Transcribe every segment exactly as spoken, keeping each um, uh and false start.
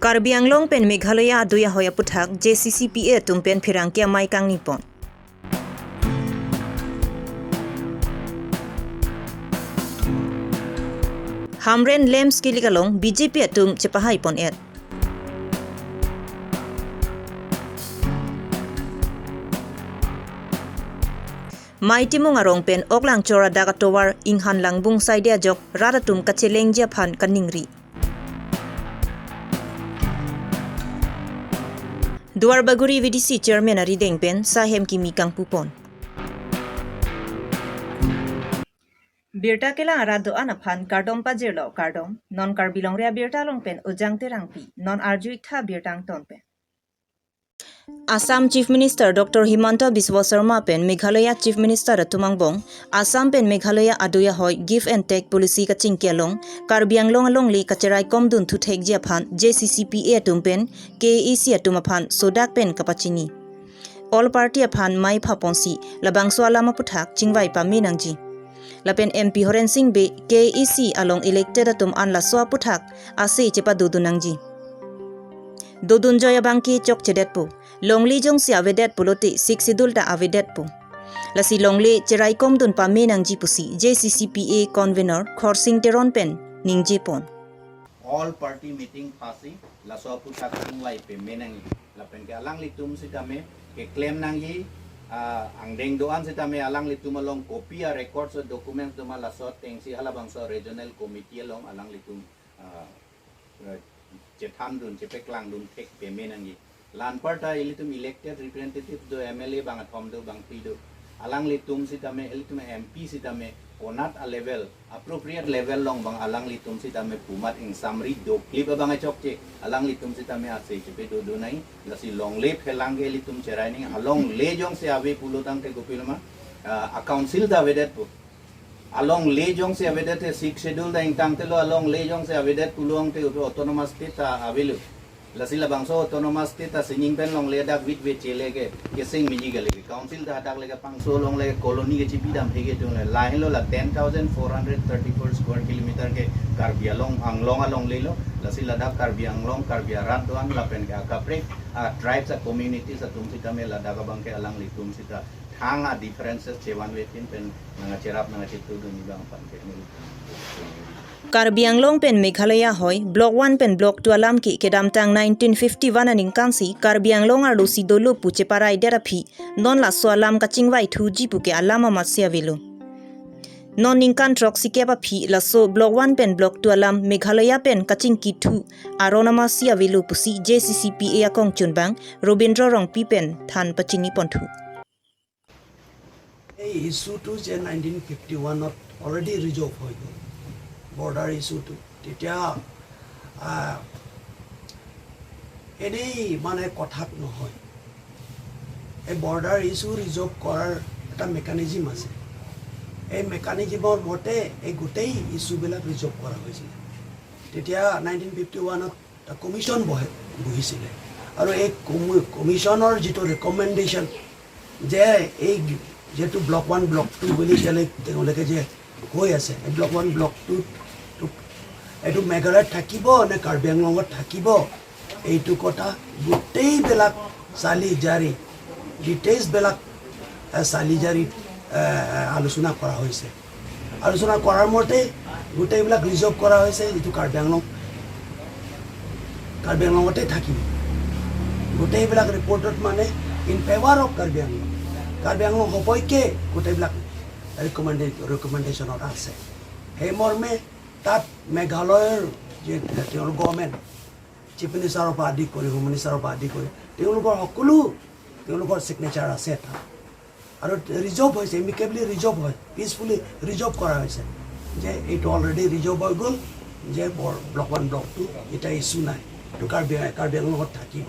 Karbi Anglong pen Meghalaya adui ahoi aputhak J C C P A atum pen pherangke amei kangni pon. Hamren Lamps kilik along B J P atum chepahai pon et. Mei Timung arong pen ok langchor adak atovar inghan langbung saide ajok rat atum kachelengji aphan kaningri. Duarbagori V D C chairman arideng pen sahem kimi kangpu pon. Birta kelang arat do-an aphan kardom pajirlo, kardom. Non Karbi Longri Abirta along pen Ujang Terangpi, non arju-ik tha birta angton pen. Assam Chief Minister Doctor Himanta Biswa Sarma pen Meghalaya Chief Minister atum angbong Assam pen Meghalaya adui ahoi give and take policy kachingki along Karbi Anglong alongle kacheraikomdun thuthekji aphan J C C P A atum pen K A A C atum aphan sodak pen kapachini. All party aphan mei pha ponsi labangso alam aputhak chingvai pame nangji. Lapen M P Horen Sing Bey K A A C along elected atum an laso aputhak ase chepadodun nangji. Dodun joi abangke chokchedetpo. Longle jongsi avedet pulote Sixth Schedule ta avedetpo. Lasi longle cheraikomdun pame nangji pusi J C C P A convenor Khorsing Teron pen ningje pon. All party meeting phasi laso aputhak chingvai pame nangji. Lapen ke alanglitum sitame keklem nangji, ah, angdeng do-an sitame alanglitum along copy a records o documents doma laso atengsi halabangso regional committee along alanglitum, ah, eh, chethandun, chepeklangdun thek pame nangji. La anparta ilitum elected representative do, M L A bang athom do, bangphli do. Alanglitum sitame, ilitum M P sitame, konat a level, appropriate level along bang alanglitum sitame pumat ingsamri doklip abang chokche, alanglitum sitame ase chepadodun nangji, lasi longle phelang ke ilitum cherai nangji, alongle jongsi ave pulo tangte kopiloma, ah, a council ta avedetpo. Alongle jongsi avedet te Sixth Schedule ta ingtangtelo, alongle jongsi avedet pulo tangte autonomous state ta avelo. Lasi labangso autonomous state ta sining pen longle dak vit vit chele ke, kesing miji kali ke. Council ta hadak le kepangso longle, colony kechipidam theke atum le. Lahelo la ten thousand four hundred thirty-four square kilometer ke Karbi Anglong, Anglong alongle lo. Lasi ladak Karbi Anglong, Karbi arat do-an lapen ke akaprek a tribes a communities atum sitame ladak abangke alanglitum sita thang a differences chevanvetin pen nangkacherap nangkachetudunji abang aphan ke neli. Karbi Anglong pen Meghalaya ahoi Block one pen Block two alam ke kedamtang nineteen fifty-one aningkan si Karbi Anglong arlosi dolo pu cheparaidet aphi non laso alam kachingvai thuji puke alam amatsi avelo. Non ningkan throksikep aphi laso Block one pen Block two alam Meghalaya pen kachingki thu aron amatsi avelo pusi J C C P A akongchunbang Robindro Rongpi pen than pachini ponthu. এই ইছ্যুটো যে nineteen fifty ওৱানত already resolve হৈ গ'ল, বৰ্ডাৰ ইছ্যুটো, তেতিয়া, আহ, এনেই মানে কথাত নহয়। এই বৰ্ডাৰ ইছ্যু ৰিজলভ কৰাৰ এটা মেকানিজিম আছে। এই মেকানিজিমৰ মতে এই গোটেই ইছ্যুবিলাক ৰিজলভ কৰা হৈছিলে। তেতিয়া নাইনটিন ফিফটি ওৱানত এটা কমিশ্যন বহে, বহিছিলে। আৰু এই কমি-, কমিশ্যনৰ যিটো ৰিকমেণ্ডেশ্যন যে এই যিহেতু ব্লক ওৱান, ব্লক টু বুলি ক'লে তেওঁলোকে যে কৈ আছে, এই block one, block two, two এইটো মেঘালয়ত থাকিব নে কাৰ্বি আংলঙত থাকিব, এইটো কথা গোটেইবিলাক চালি জাৰি, ডিটেইলছবিলাক, এ, চালি জাৰি, এ, আলোচনা কৰা হৈছে। আলোচনা কৰাৰ মতে গোটেইবিলাক ৰিজলভ কৰা হৈছে, যিটো কাৰ্বি আংলং, কাৰ্বি আংলঙতে থাকিব। গোটেইবিলাক ৰিপৰ্টত মানে ইন ফেভাৰ অফ কাৰ্বি আংলং, কাৰ্বি আংলং সপক্ষে গোটেইবিলাক ৰিকমেণ্ডে-, ৰিকমেণ্ডেশ্যনত আছে। সেই মৰ্মে তাত মেঘালয়ৰ যে তেওঁৰ গভৰ্ণমেণ্ট, চিফ মিনিষ্টাৰৰ পৰা আদি কৰি, হোম মিনিষ্টাৰৰ পৰা আদি কৰি তেওঁলোকৰ সকলো, তেওঁলোকৰ ছিগনেচাৰ আছে তাত। আৰু ৰিজলভ হৈছে, এমিকেবলি ৰিজলভ হয়, পিচফুলি ৰিজলভ কৰা হৈছে যে এইটো অলৰেডি ৰিজলভ হৈ গ'ল, যে বৰ-, ব্লক ওৱান, ব্লক টু এতিয়া ইছ্যু নাই, এইটো কাৰ্বি, কাৰ্বি আংলঙত থাকিব।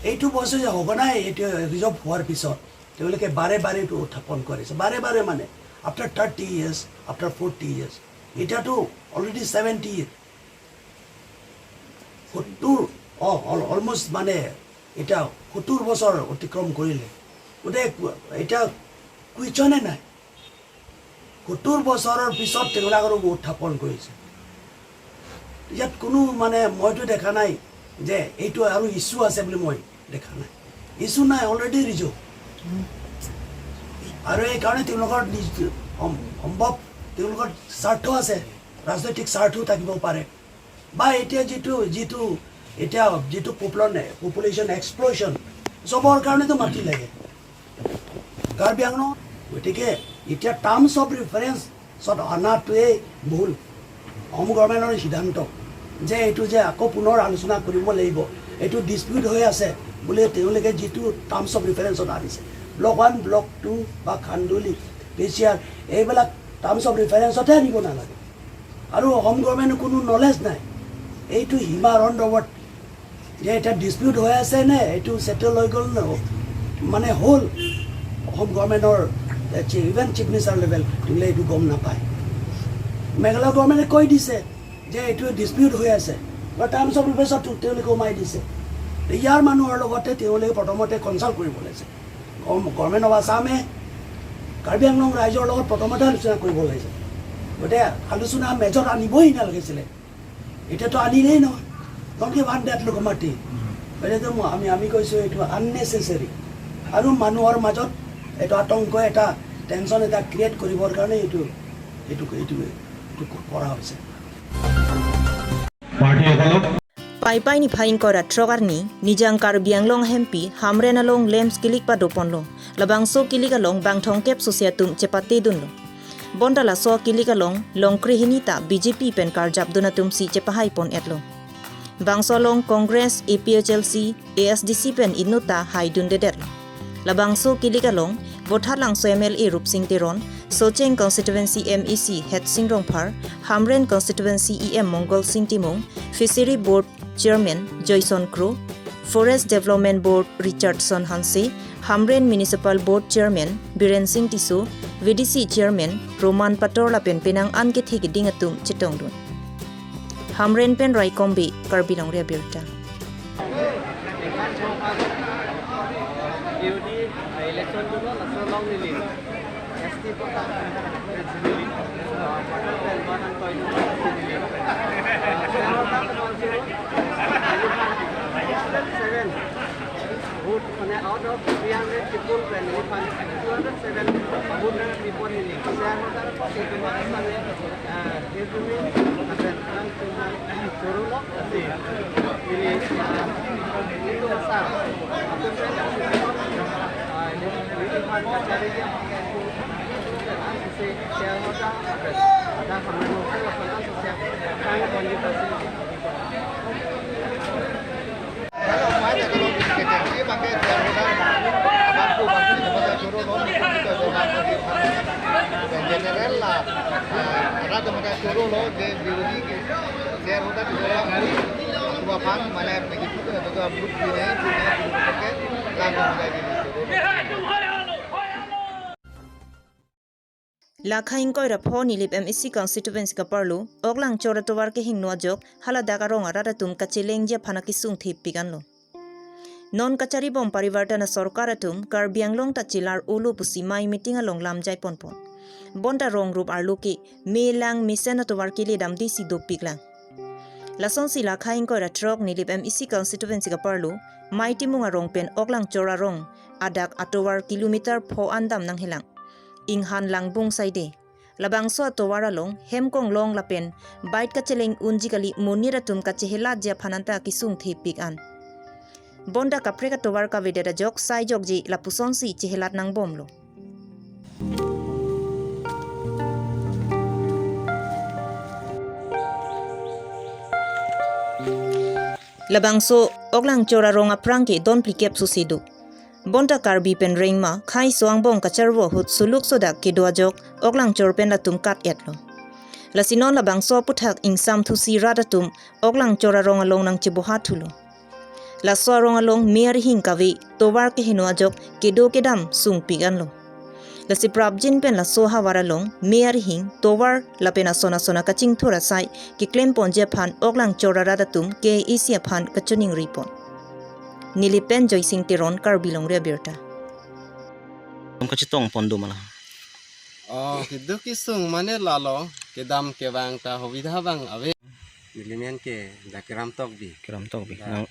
এইটো বস্তু যে সঘনাই এইটো ৰিজলভ হোৱাৰ পিছত তেওঁলোকে বাৰে বাৰে এইটো উত্থাপন কৰিছে, বাৰে বাৰে মানে, after thirty years, after forty years, এতিয়াতো অলৰেডি ছেভেণ্টি ইয়াৰ্ছ, সত্তৰ, অ, অল-, অলমষ্ট মানে এতিয়া সত্তৰ বছৰ অতিক্ৰম কৰিলে। গতিকে কু-, এতিয়া কুৱেশ্যনে নাই। সত্তৰ বছৰৰ পিছত তেওঁলোকে আৰু উত্থাপন কৰিছে। ইয়াত কোনো মানে মইতো দেখা নাই যে এইটো আৰু ইছ্যু আছে বুলি মই দেখা নাই। ইছ্যু নাই, অলৰেডি ৰিজু। আৰু এইকাৰণে তেওঁলোকৰ নিজ সম- সম্ভৱ তেওঁলোকৰ স্বাৰ্থ আছে, ৰাজনৈতিক স্বাৰ্থও থাকিব পাৰে। বা এতিয়া যিটো যিটো এতিয়া যিটো পপুলাৰ পপুলেশ্যন এক্সপ্লয়শ্যন, চবৰ কাৰণেতো মাটি লাগে কাৰ্বি আংলং। গতিকে এতিয়া টাৰ্মছ অফ ৰেফাৰেন্সত অনাটোৱেই ভুল। অসম গভৰ্ণমেণ্টৰ সিদ্ধান্ত যে এইটো যে আকৌ পুনৰ আলোচনা কৰিব লাগিব, এইটো ডিছপিউট হৈ আছে বুলি তেওঁলোকে যিটো টাৰ্মছ অফ ৰেফাৰেন্সত আনিছে, ব্লক ওৱান, ব্লক টু বা খান্দুলি, পেচিয়াৰ, এইবিলাক টাৰ্মছ অফ ৰেফাৰেন্সতে আনিব নালাগে। আৰু অসম গভৰ্ণমেণ্টৰ কোনো নলেজ নাই এইটো সীমা ৰন ৰবট যে এতিয়া ডিছপিউট হৈ আছে নে এইটো ছেটেল হৈ গ'ল নে, মানে হ'ল। অসম গভৰ্ণমেণ্টৰ ইভেন চিফ মিনিষ্টাৰ লেভেল বোলে এইটো গম নাপায়। মেঘালয় গভৰ্ণমেণ্টে কৈ দিছে যে এইটো ডিছপিউট হৈ আছে, বা টাৰ্মছ অফ ৰেফাৰেন্সত তেওঁলোকে সোমাই দিছে। ইয়াৰ মানুহৰ লগতে তেওঁলোকে প্ৰথমতে কনচাল্ট কৰিব লাগিছে। গভ- গভৰ্ণমেণ্ট অফ আছামে কাৰ্বি আংলং ৰাইজৰ লগত প্ৰথমতে আলোচনা কৰিব লাগিছে। গতিকে আলোচনা মেজত আনিবই নালাগিছিলে। এতিয়াতো আনিলেই নহয়, গতিকে ওৱান ডেট লোক মাতি। গতিকে মই- আমি আমি কৈছোঁ এইটো আননেচেচাৰী আৰু মানুহৰ মাজত এইটো আতংক, এটা টেনশ্যন এটা ক্ৰিয়েট কৰিবৰ কাৰণে এইটো এইটো এইটো এইটো কৰা হৈছে। Party okolo. Paipai niphai ingkoi ra throk arni, Nijang Karbi Anglong Hempi, Hamren along lamps kilik padoponlo. Labangso kilik along bang thomkep sosi atum chepate dunlo. Bonta laso kilik along, longkrehini ta B J P pen karjap dun atum si chepahai pon etlo. Bangso along Congress, A P H L C, A S D C pen inut ta hai dun dedetlo. Labangso kilik along, Vothatlangso M L A Rupsing Teron, Socheng Constituency M A C Hetsing Rongphar, Hamren Constituency E M Mongol Sing Timung, Fishery Board Chairman Joyson Kro, Forest Development Board Richardson Hanse, Hamren Municipal Board Chairman Biren Sing Tisso, V D C Chairman Roman Pator lapen penang an kethe keding atum chetongdun. Hamren pen Raikom Bey, Karbi Longri Abirta. Election dolo, laso along neli S T kota neli, ah, pen bahan toy neli. Seven vote, mane, out of three hundred people pen, two hundred seven vote people neli. Seven vote, ah, itu ni, lapen nangtum chorolo, si, neli, ah, itu besar. Atum pen, ah, neli, neli pan kachari dia, ah, si, si, ada, ada, kami mau saya lakukan sosial, kami konji pasti. General la, ah, rada mata choro lo je biuri ke shareholder ke lo la, tua pan mane bagi tu ke tu ke abut ke ne, tu ke tu ke la ko mata ke. Lakha ingkoi ra pho Nilip M A C constituency kaparlo, Oklangchor atovar kehingno ajok, haladak arong arat atum kachelengji aphan akesung thepik anlo. Non kachari bom parivartan asorkar atum Karbi Anglong ta chelar-olo pusi mei meeting along lamjai ponpon. Bonta rong rup arlo ke, me lang mesen atovar kele damde si dopik lang. Lasonsi lakha ingkoi ra throk Nilip M A C constituency kaparlo, Mei Timung arong pen Oklangchor arong, adak atovar kilometer pho an dam nanghelang. Inghan Langbung saide. Labangso atovar along, hem konglong lapen bike kacheleng unji kali monit atum kachehelatji aphan anta kesung thepik an. Bonta kaprek atovar kavedet ajok sai jokji lapusonsi chehelat nangbomlo. Labangso Oklangchor arong aphrang ke don phlikep susi do. Bonta Karbi pen rengma, khei so angbong kacharvo ahut suluk sodak kedo ajok, Oklangchor pen latum kat-etlo. Lasi non labangso aputhak ingsam thusi rat atum, Oklangchor arong along nangcheboha thulo. Laso arong along me arihing kave, tovar keheno ajok, kedo kedam sungpik anlo. Lasi prapjin pen laso ahavar along, me arihing, tovar, lapen ason ason akachingthur asai, keklem ponji aphan Oklangchor arat atum K A A C aphan kachiningri pon. Nilip pen Joysing Teron, Karbi Longri Abirta. Tom kachetong pon do mala. Oh, keduk kesung mane lalo, kedam kevang ta hobidha bang ave. Neli men ke dak Keram Tokbi. Keram Tokbi. Dak. Nang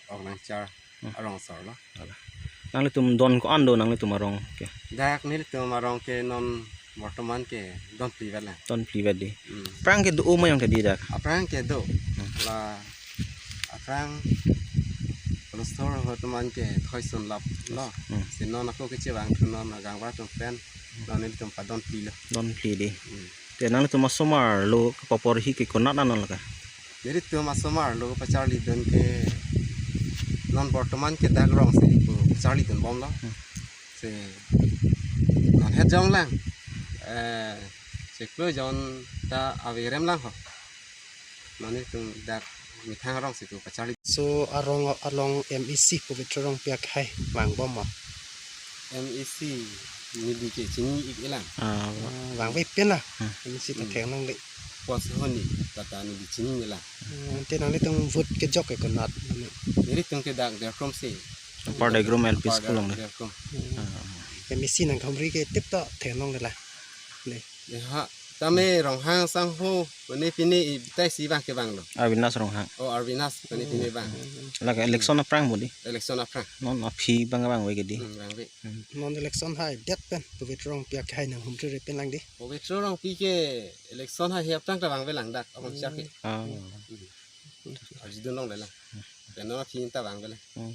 Oknangchar Hmm. arong asor lo. Ala. Nanglitum don ko-an do nanglitum arong ke? Dak nelitum arong ke non bortoman ke don phli vet lang. Don phli vet di. Hmm. Aphrang ke do-o ma jong ke di dak? Aphrang ke do. Hmm. La aphrang kolostor ho teman ke thoi sun lap lo. Hmm. Si non ako kechevang thu non agang ba tum pen. Non nelitum padon phli lo. Don phli di. Hmm. Te nanglitum asomar lo kepapor hi ke konat anon lake? Nelitum asomar lo pacharli dun ke non bortoman ke dak rong si pu pacharli dun bom lo. Hmm. Si non het jong lang. Eh, chiklo jon ta averem lang ho. Non nelitum dak methang rong si pu pacharli. So arong along M A C, Pabitra Rongpi akhei vang bom ma? M A C neli ke chini-ik-e lang. Ah, Ah, vangve pen la. Hmm. M A C ta Hmm. theklongle. Pos honi tata neli chini-ik-e lang. Hmm, ante nanglitum vote kejok ke konat? Nelitum ke dak Derkrom si. Upper Degrum L P Upper School along de. Derkrom. Hmm. Ah. M A C nangkehumri ke tip to theklongle la. Le. Ya ha, tame Ronghang sangho, mane pine i tai si vang ke vang lo. Arvinas Ronghang. Oh, Arvinas, mane pine vang. Lake election aphrang bodi. Election aphrang. Non aphi vang vangve ke di. Hmm, vangve. Non election haidet pen, Pabitra Rongpi akhei nanghumri re pen lang di. Pabitra Rongpi ke election hai aphrang ta vangve lang dak, abang siap ke. Ah. Hmm. Arju dun longle lang. Pen non aphi ta vangve lang. Hmm.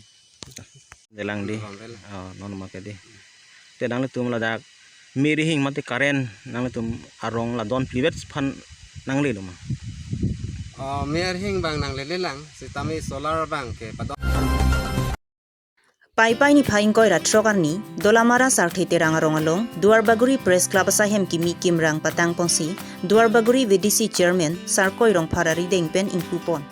Delang di. Vangve lang. Oh, non ma ke di. Te nanglitum ladak me rihing mate current nanglitum arong la don phli vet aphan nangle lo ma? Oh, me rihing bang nanglele lang, sitame solar bang ke padon. Paipai niphai ingkoi ra throk arni, Dolamara Sarthe Terang arong along, Duarbagori Press Club asai hem kimi kimrang patang ponsi, Duarbagori V D C Chairman Sarkoi Rongphar arideng pen ingpu pon.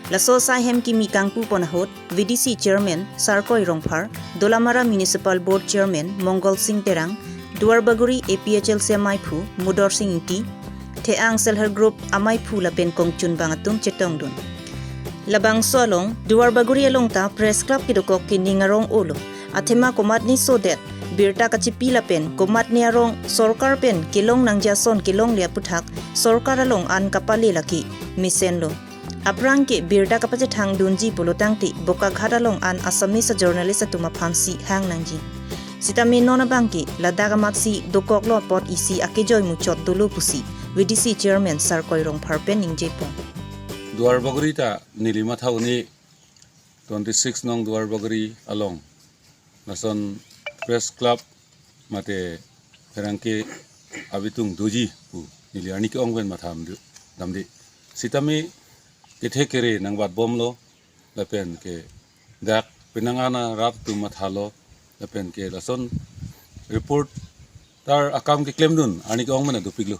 Laso asai hem kimi kangpu pon ahut, V D C Chairman Sarkoi Rongphar, Dolamara Municipal Board Chairman Mongol Sing Terang, Duarbagori A P H L C amaiphu Mudor Sing Ingti, The-ang Self Help Group amaiphu lapen kongchunbang atum chetongdun. Labangso along, Duarbagori along ta Press Club kedokok kening arong olo. Athema komatne sodet, birta kachipi lapen komatne arong sorkar pen kelong nangji ason kelongle aputhak, sorkar along an kapale lake mesenlo. Aphrang ke birta kapachethang dunji pulo tangte Bokaghat along an Assamese journalist atum aphansi hang nangji. Sitame non abang ke ladak amatsi dokoklo apot isi akejoi muchot dolo pusi V D C Chairman Sarkoi Rongphar pen ningje pon. Duarbagori ta neli matha un-e twenty six nong Duarbagori along lason Press Club mate pherangke abitung doji pu neli arni ke-ong pen matham du damde. Sitame kethe kere nangbat bomlo lapen ke dak penang an arap atum mathalo lapen ke lason reporter akam keklemdun arni ke-ong mena dopiklo.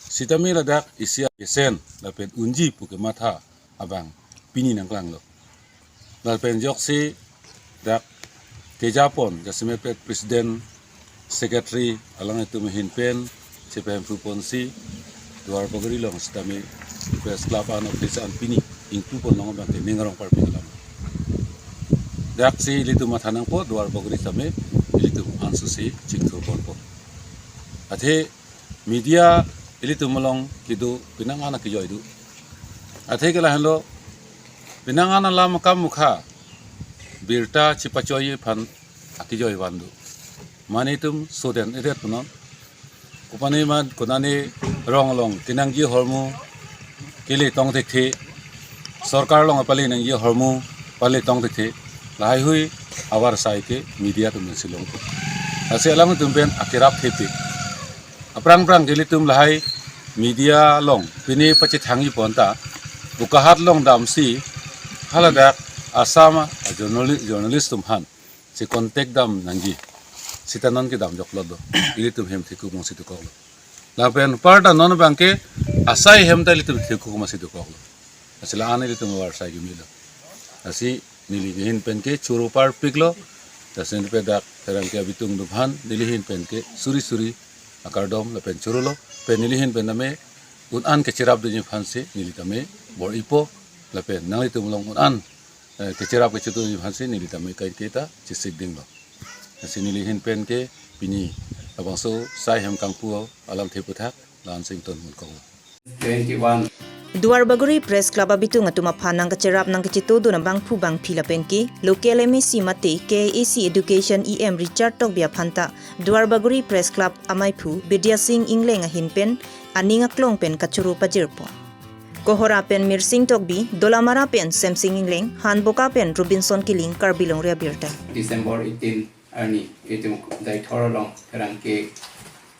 Sitame ladak isi esen lapen unji pu kematha abang pini nangklanglo. Lapen ajoksi dak kejapon jasemet pet president secretary alanglitum ahin pen chepahemphu ponsi Duarbagori along sitame Press Club an office an pini ingpu pon long abang ke ning arong parpik alam. Daksi ilitum matha nangpo Duarbagori sitame ilitum ansose chingthur ponpo. Athe media ilitum along kedo penang an akejoi do. Athe ke lahenlo penang an alam akam mukha birta chepachoi aphan akejoi van do. Mane itum sodet-edet punon. Kopane ma konane rong along kenangji ahormu kele tong thekthe. Sorkar along pale nangji ahormu pale tong thekthe. Lahaihui avar asai ke media atum si long. Lasi alangtum pen akerap thepik. Aphrang phrang ke ilitum lahai media along pine pachethangji pon ta Bokaghat along damsi haladak Assam a-journali-, journalist atum aphan si contact dam nangji. Sita non kedam joklo do. Ilitum hem thekuk mong si dokoklo. Lapen apar ta non abang ke asai hem ta ilitum thekuk masi dokoklo. Lasi la-an ilitum avar asai kemelo. Lasi neli ahin pen ke choro parpiklo. Lasi nepe dak pherangke abitung atum aphan neli ahin pen ke suri suri akardom lapen chorolo. Pen neli ahin pen tame un-an kecherap dunji aphansi neli tame bor-ipo lapen nanglitum along un-an, eh, kecherap kechedunji aphansi neli tame kaike ta chesik dinglo. Lasi neli ahin pen ke pini labangso asai hem kangpu alamthe aputhak la-an si ingtonpon kok. Twenty-one. Duarbagori Press Club abitung atum aphan nangkacherap nangkachetodun abangphu bangphi lapen ke local M A C mate K A A C Education E M Richard Tokbi aphan ta Duarbagori Press Club amaiphu Bidya Sing Engleng ahin pen aning aklong pen kachoro pajirpo. Kohora pen Mirsing Tokbi, Dolamara pen Semsing Engleng, Hanboka pen Robinson Killing, Karbi Longri Abirta. December eighteen arni itum Deithor along pherangke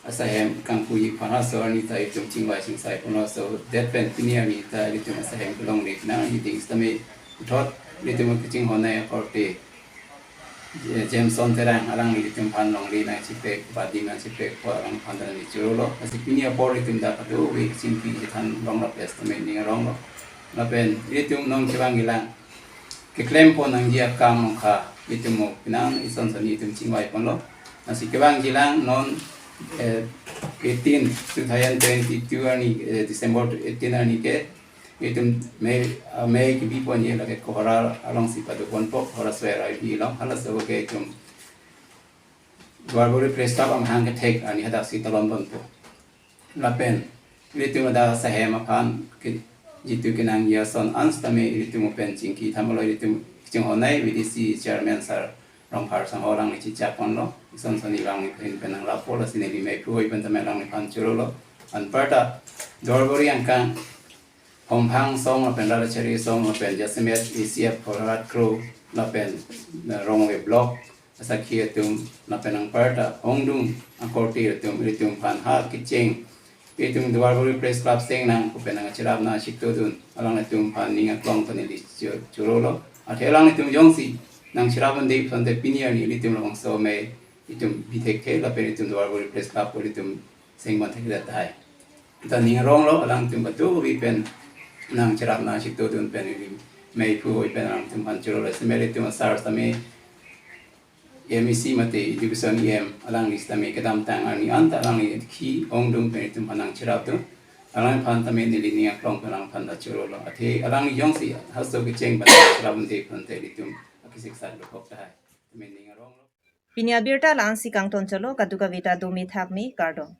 asahem kangpuji aphan halaso arni ta itum chingvai chingsai ponlo. So det pen pini arni ta itum asahem kelongri nang hiding sitame puthot itum kachinghon nai akorte Jameson Terang alangli itum aphan longri nangchipek, badi nangchipek pu alangphan ta neli chorolo. Lasi pini apor itum dak kadokave kachingki chethan rong lapen sitame ning aronglo. Lapen itum non kevangjilang keklempo nangji akam nangkha itum mo pinang ison soni itum chingvai ponlo. Lasi kevangjilang non eh, eighteen, two thousand twenty-two arni, eh, December eighteen arni ke itum mei, ah, mei kebi ponji lake Kohora alongsi pado ponpo, Kohora Square arni along, halaso ke itum Duarbagori Press Club amahang kethek arni hadaksi talon ponpo. Lapen itum ada asahem aphan ke jitu kenangji ason an sitame itum pen chingki thamlo, itum chinghon nai V D C chairman sir Rongphar sangho alangli chichak ponlo. Ison soni alangli ahin pen nanglappo, lasi neli meiphu hoi pen tame alangliphan chorolo. Anparta Duarbagori angkang Hongphang song lapen Radhachari song lapen jasemet A C F Khorat Kro lapen, eh, Rongve Block asakhi atum lapen anparta ongdung akorte atum itum aphan ha kecheng itum Duarbagori Press Club seng nang pu pen nangcherap nangchitodun alanglitum aphan ning aklong pen neli cho-, chorolo. Athe alanglitum jongsi nangcherap unde pu tangte pini arni itum labangso mei itum bithekthe lapen itum Duarbagori Press Club pu itum seng ban thekdet tahai. Ta ning aronglo, alangtum kadokave pen nangcherap nangchitodun pen ili meiphu hoi pen alangtum aphan chorolo. Sitame itum asar sitame M A C mate Education E M alangli sitame kedamtang arni anta alangli khi ongdung pen itum aphan nangcherapdun. Alangliphan tame neli ning aklong pen alangphan ta chorolo. Athe alangli jongsi halaso kecheng pen nangcherap unde pu tangte itum akisik sak dokhok tahai. Tame ning aronglo. Pini abirta la-ansi kangton cholo, kadokave ta dome thakme, kardom.